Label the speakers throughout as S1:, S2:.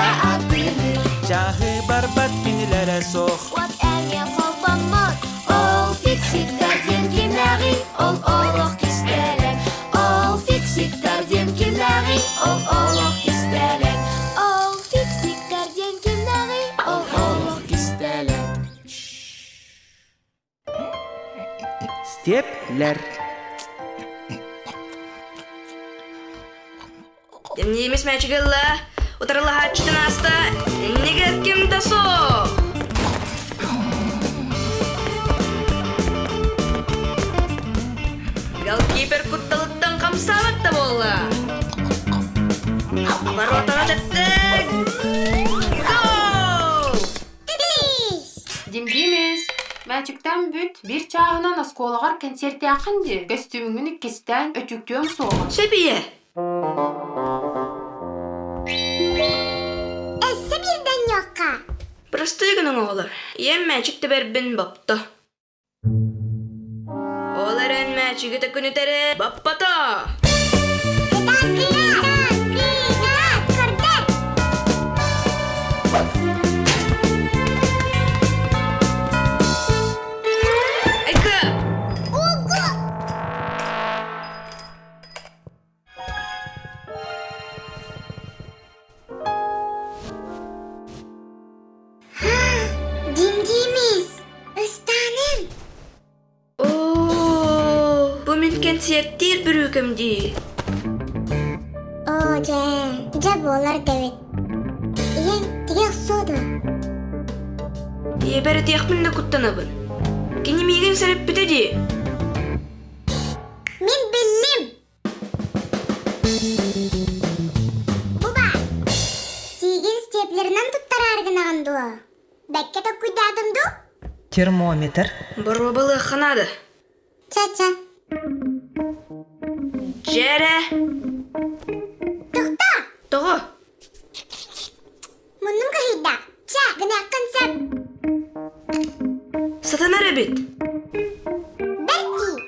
S1: да атыылыыр.
S2: Чаһы барбат кинилэрэ суох.
S1: Уот эмиэ холбоммот. Ол фиксиктар диэн кимнээҕий? Ол олох кистэлэҥ. Ол фиксиктар диэн кимнээҕий? Ол олох кистэлэҥ. Ол фиксиктар диэн кимнээҕий? Ол олох кистэлэҥ.
S2: Степлер.
S3: Немец мячик ылла, утарылаһааччытын ааста, иннигэр ким да суох. Голкипер кутталыттан хамсаабат да буолла. Воротаҕа тэптик! Гол!
S4: Димдимис, мээчиктэн бүт, биир чааһынан оскуолаҕар кэнсиэртээххин дии, көстүүмҥүн иккистээн өтүүктүөм суоҕа.
S3: Сөп ийэ.
S5: Өссө биирдэн ньуохха.
S3: Простой гынан оҕолор, ийэм мээчик тэбэрбин бопто. Ол эрэн мээчиги төкүнүтэрэ баппата.
S5: Кытаат, кытаат, кытаат, көрдөр!
S3: Айка!
S5: Угу! Димдимис, ыстааным!
S3: Оо, бу мин кэнсиэртиир бүрүүкэм дии.
S5: Оо, дьэ, дьэ буолар да эбит. Ийэҥ тигэх суо дуо?
S3: Ийэбэр этиэхпин да куттанабын. Кини миигин сэрэппитэ дии.
S5: Мин биллим! Бу баар. Сиигин степлеринэн туттараары гынаҕын дуо? Бэккэ токкуйдаатым дуу?
S6: Термометр.
S3: Боруобалыахха наада.
S5: Ча-ча.
S3: Дьэрэ.
S5: Тохтоо!
S3: Тоҕо?
S5: Муннум кыһыйда. Чэ, гыныаххын сөп.
S3: Сатанар эбит.
S5: Бэрт дии.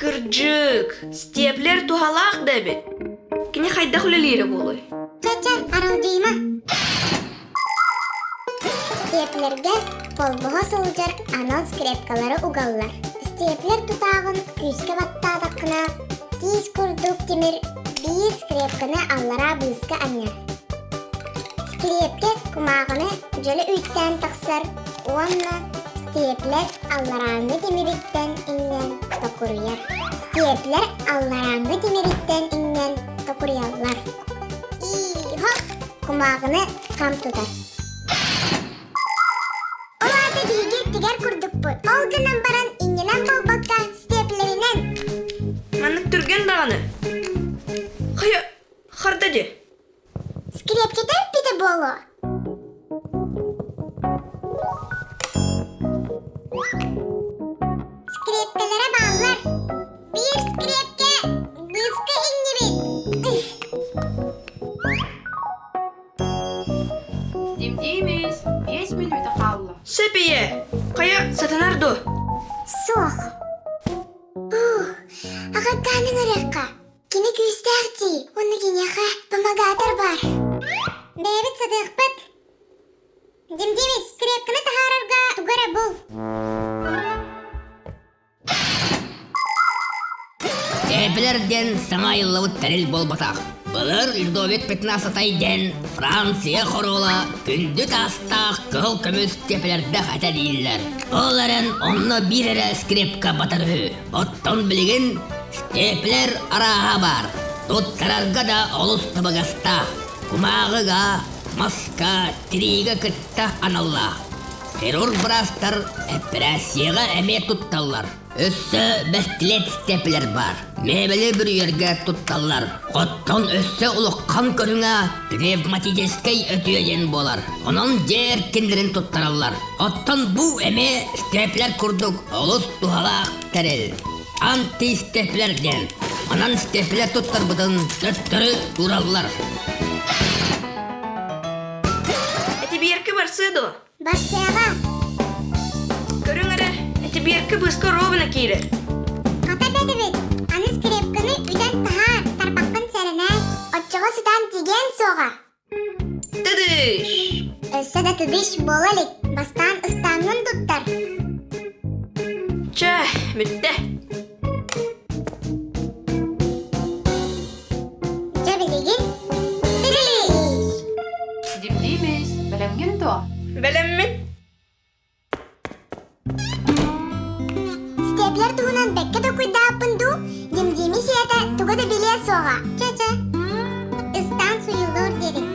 S3: Кырдьык, степлер туһалаах да эбит. Кини хайдах үлэлиирэ буолуой?
S5: Чэ-чэ, аралдьыйма. Степлергэ холбоһо сылдьар анал скрепкалары угаллар. Степлер тутааҕын күүскэ баттаатаххына, тиис курдук тимир биир скрепканы аллараа быыска анньар. Скрепкэ кумааҕыны дьөлө үүттээн тахсар уонна степлер алларааҥҥы тимириттэн иҥнэн токуруйар. Степлер алларааҥҥы тимириттэн иҥнэн токуруйаллар. Ииһок кумааҕыны хам тутар. Ол аата биһиги тигэр курдукпут. Ол гынан баран иннинэн буолбакка степлеринэн.
S3: Маннык түргэн даҕаны. Хайа, харда дии.
S5: Скрепкэтэ эппитэ буолуо. Скрепкэлэрэ бааллар. Биир скрепкэ быыска иҥнибит.
S4: Димдимис, 5 мүнүүтэ хаалла.
S3: Сөп ийэ. Хайа, сатанар дуо?
S5: Суох. Аҕаккаанын ырыахха. Кини күүстээх дии уонна киниэхэ помогатор баар. Бэйэбит сатыахпыт. Димдимис, скрепканы таһаарарга тугу эрэ бул.
S7: Эбилэр диэн саҥа айыллыбыт тэрил буолбатах. Былыр Людовик XV диэн Франция хоруола күндү таастаах кыһыл көмүс тепелэрдээх этэ дииллэр. Ол эрэн онно биир эрэ скрипка батар үһү. Оттон билигин степлер арааһа баар. Туттарарга да олус табыгастаах. Кумааҕыга, маска, тириигэ кытта аналлаах. Хирург быраастар эппэрээссийэҕэ эмиэ тутталлар. Өссө бэстилиэт степлер баар. Миэбэли бүрүйэргэ тутталлар. Оттон өссө улахан көрүҥэ пневматическай өтүө диэн буолар. Онон дьиэ эркиннэрин туттараллар. Оттон бу эмиэ степлер курдук олус туһалаах тэрил. Антистеплер диэн. Онон степлер туттарбытын төттөрү уураллар.
S3: Этибиэркэ барсыа дуо?
S5: Барсыаҕа.
S3: Көрүҥ эрэ, этибиэркэ быыска ровно киирэр.
S5: Хата бэдибит, аны скрепканы үтэн таһаар, тарбаххын сэрэнээр, оччоҕо сытан тигиэн суоҕа.
S3: Тыды! Тыдыш!
S5: Өссө да тыдыш буола илик, бастаан ыстааҥҥын туттар.
S3: Чэ, бүттэ.
S5: Дьэ билигин тыдыш!
S4: Димдиимис, бэлэмҥин дуо?
S3: Бэлэммин.
S5: Степлер туһунан бэккэ толкуйдааппын дуу, Димдиими сиэтэ тугу да билиэ суоҕа. Чэ-чэ. Ыстаан суйулуур диэбит.